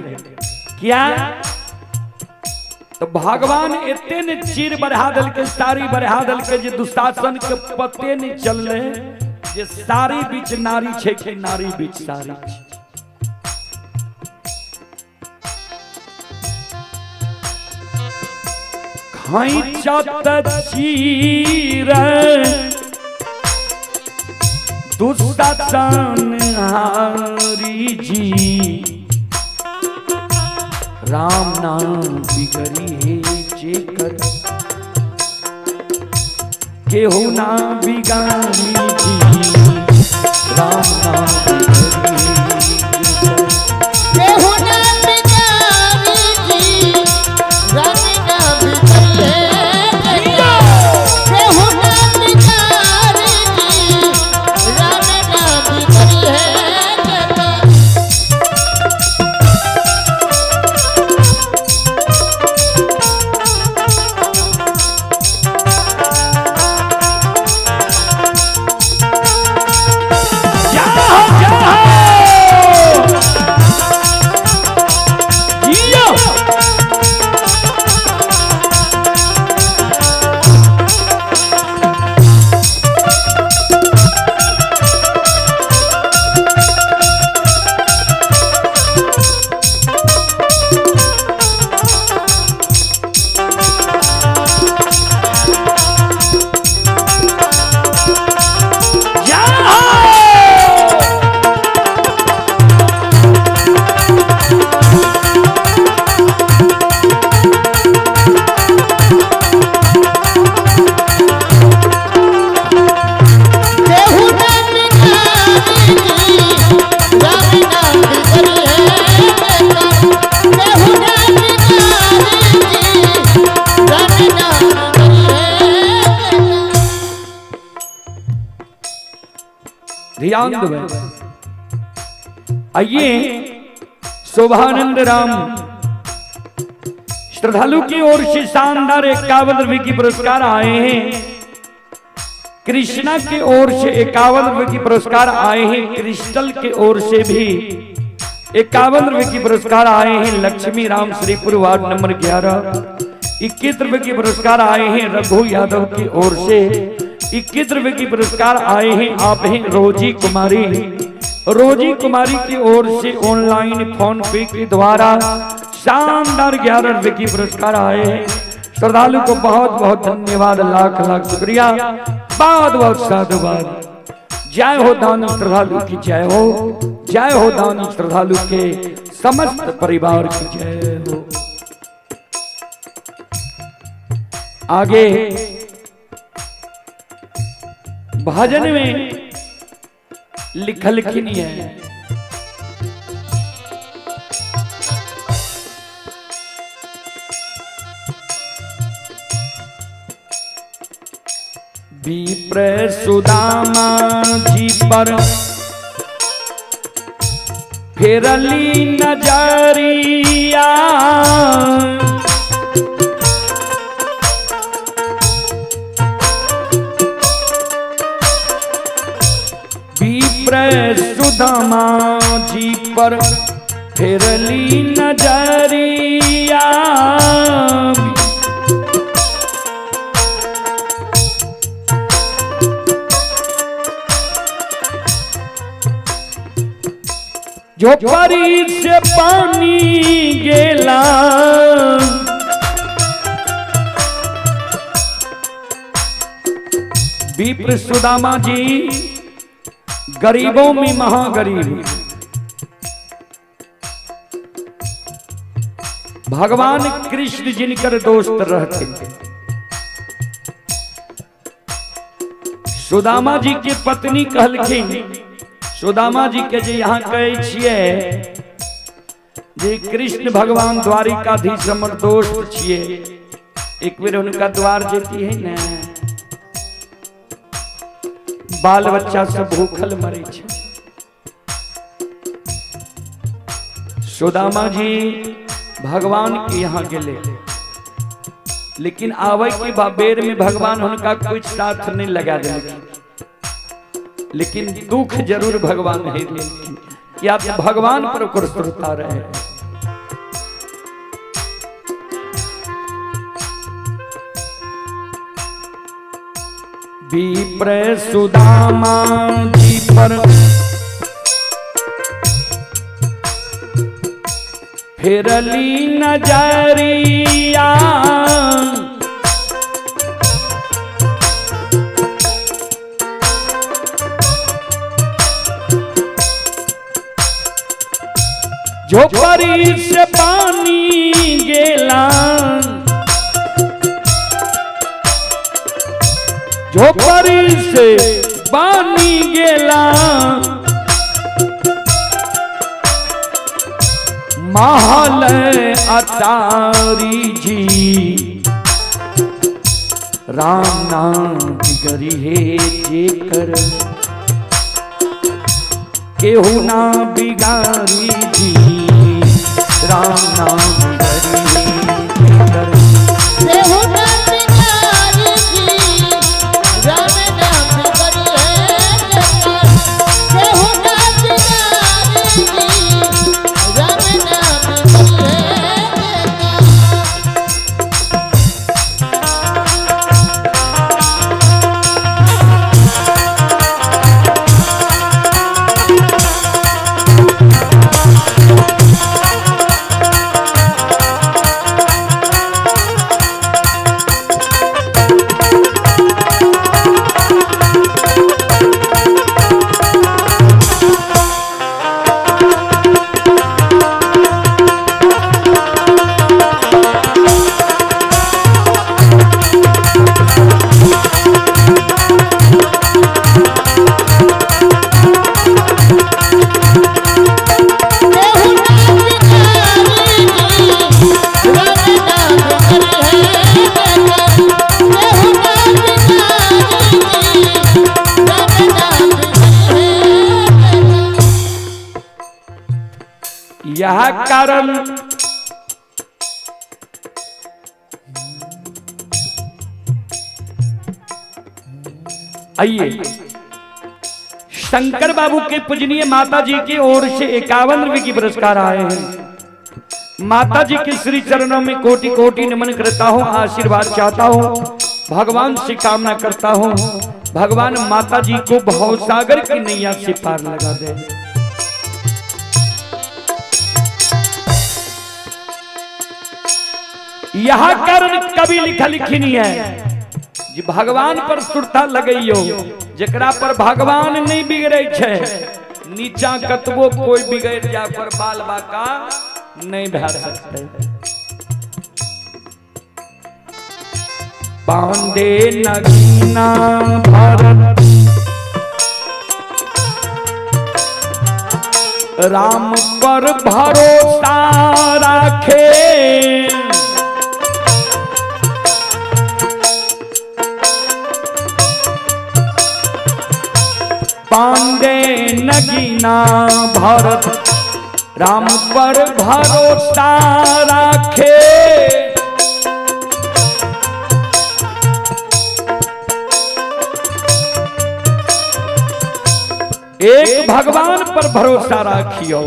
क्या तो भगवान एते ने चीर बढ़ा दल के, सारी बढ़ा दल के जे दुशासन के पते नहीं चलले जे सारी बीच नारी छे के नारी बीच सारी छे। खैचत चीर दुशासन हारी जी, राम नाम बिगड़ी है जेकर केहू ना बिगाड़ी जी, राम नाम बिगड़ी है केहू ना बिगाड़ी जी, राम नाम बिगड़ी है केहू ना बिगाड़ी जी, राम नाम बिगड़ी है। ध्यान देबै। आइए शोभानंद राम श्रद्धालु की ओर से शानदार 51 रुपए की पुरस्कार आए हैं। कृष्णा की ओर से 51 रुपए की पुरस्कार आए हैं। क्रिस्टल के ओर से भी 51 रुपए की पुरस्कार आए हैं। लक्ष्मी राम श्रीपुर वार्ड नंबर 11 21 रुपए की पुरस्कार आए हैं। रघु यादव की ओर से 21 रुपए की पुरस्कार आए हैं। आप हैं रोजी कुमारी, रोजी कुमारी की ओर से ऑनलाइन फोन पे के द्वारा शानदार 11 रुपए की पुरस्कार आए हैं। श्रद्धालु को बहुत बहुत धन्यवाद, लाख लाख शुक्रिया, बहुत बहुत साधुवाद। जय हो दानी श्रद्धालु की जय हो, जय हो दानी श्रद्धालु के समस्त परिवार की जय हो। आगे भजन में लिखल की नहीं है। विप्र सुदामा जी पर फेरली नजरिया, विप्र सुदामा जी पर फेरली नजरिया, झोपड़ी से पानी गेला, विप्र सुदामा जी गरीबों में महागरीब, भगवान कृष्ण जिनकर दोस्त रहते थे। सुदामा जी के पत्नी कहलखिन, सुदामा जी के जे यहाँ कहै छियै जे कृष्ण भगवान द्वारिकाधीश हमर दोस्त छियै, एक बेर हुनका द्वार जेती है ने, बाल बच्चा सब भूखल मरे छै। सुदामा जी भगवान के यहाँ गेले, लेकिन आवे के बेर में भगवान हुनका कुछ साथ नहीं लगा देलखिन, लेकिन दुख जरूर भगवान है कि आप भगवान पर ओकर श्रोता रहे। विप्र सुदामा जी पर फेरली नजरिया, झोपड़ी से पानी गेला, झोपड़ी से पानी गेला, महल अटारी जी राम नाम बिगड़ी हे जेकर केहू ना बिगाड़ी जी, राम नाम बिगड़ी हे जेकर केहू ना बिगाड़ी जी, राम नाम बिगड़ी हे जेकर केहू ना बिगाड़ी जी, राम नाम बिगड़ी हे जेकर। यह कारण आइए शंकर बाबू के पूजनीय माता जी की ओर से 51 रुपए की पुरस्कार आए हैं। माता जी के श्री चरणों में कोटि कोटि नमन करता हूँ, आशीर्वाद चाहता हूँ, भगवान से कामना करता हूँ भगवान माता जी को भवसागर की नैया से पार लगा दे। यह कारण कभी लिखा लिखी नहीं है जी भगवान पर सुरता लगइयो, जकरा पर भगवान नहीं बिगड़े छे नीचा कतबो कोई बिगड़ जा पर बाल बाका नहीं भर सकते। पांडे नगीना भारत राम पर भरोसा रखे, पांडे नगीना भारत राम पर भरोसा रखे, एक भगवान पर भरोसा रखियो।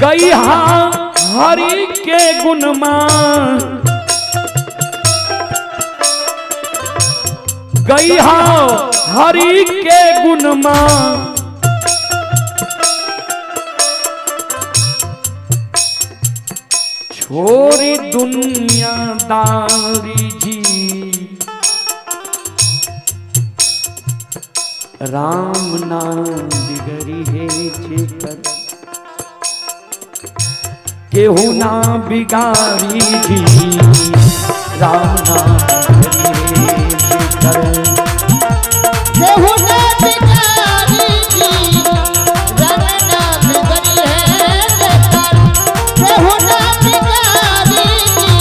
गई हाँ हरि के गुणमान, गई हाँ हरि के गुणमान, छोरी दुनियादारी जी राम नाम बिगड़ी है जेकर केहू ना बिगाड़ी जी, राम नाम बिगड़ी है जेकर केहू ना बिगाड़ी जी, राम नाम बिगड़ी है जेकर केहू ना बिगाड़ी जी,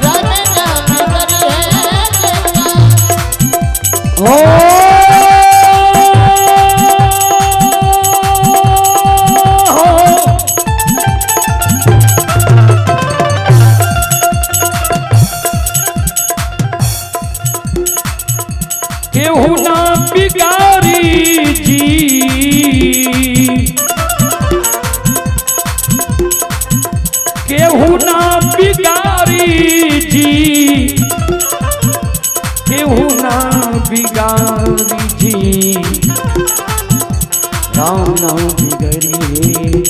राम नाम बिगड़ी है जेकर। हो केहू ना बिगाड़ी जी, केहू ना बिगाड़ी जी, केहू ना बिगाड़ी जी, राम नाम बिगड़ी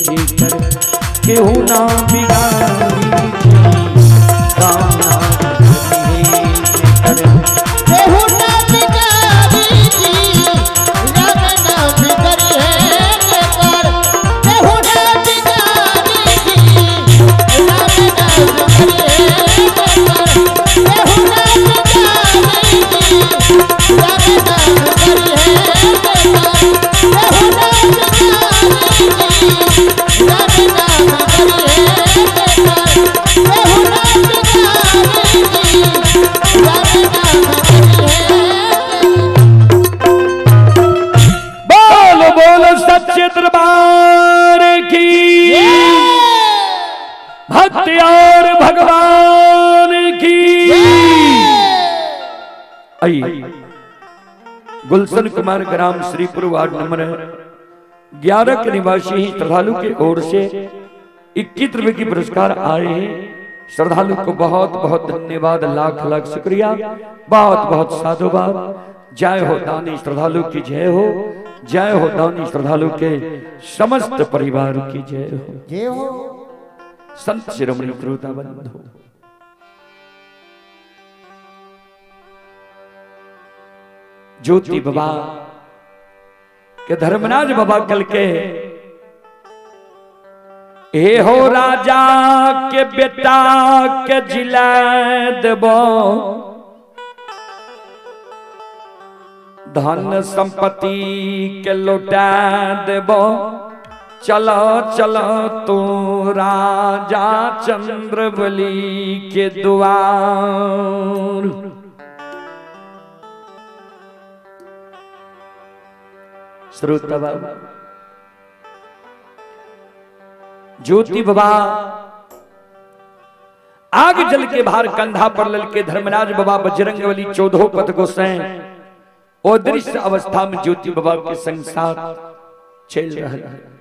जेकर केहू ना बिगाड़ी जी, राम नाम बिगड़ी जेकर केहू ना बिगाड़ी जी, राम नाम बिगड़ी है जेकर केहू ना बिगाड़ी जी, राम नाम बिगड़ी है जेकर केहू ना बिगाड़ी जी, राम नाम बिगड़ी है जेकर केहू ना बिगाड़ी जी, राम नाम बिगड़ी है जेकर केहू ना बिगाड़ी जी, राम नाम बिगड़ी है। बोल बोल सच्चे दरबार की भक्ति और भगवान की। आइए गुलशन कुमार ग्राम श्रीपुर वार्ड नंबर 11 के निवासी ही श्रद्धालु के ओर से 21 रुपए की पुरस्कार आए हैं। श्रद्धालु को बहुत बहुत धन्यवाद, लाख लाख शुक्रिया, बहुत बहुत साधुवाद। जय हो दानी श्रद्धालु की जय हो, जय हो दानी श्रद्धालु के समस्त परिवार की जय हो, जय हो। संत शिरोमणि श्रोता बंधु, ज्योति बाबा के धर्मराज बाबा कल के ए हो राजा के बेटा के जिला देबो, धन संपत्ति के लौटा देबो, चलो चलो तू राजा चंद्रबली के द्वार। श्रोता बाबा ज्योति बाबा आग जल के भार कंधा पर ललके धर्मराज बाबा बजरंगबली चौदहो पथ गोसाई ओ दृश्य अवस्था में ज्योति बाबा के संग साथ चल रहा है।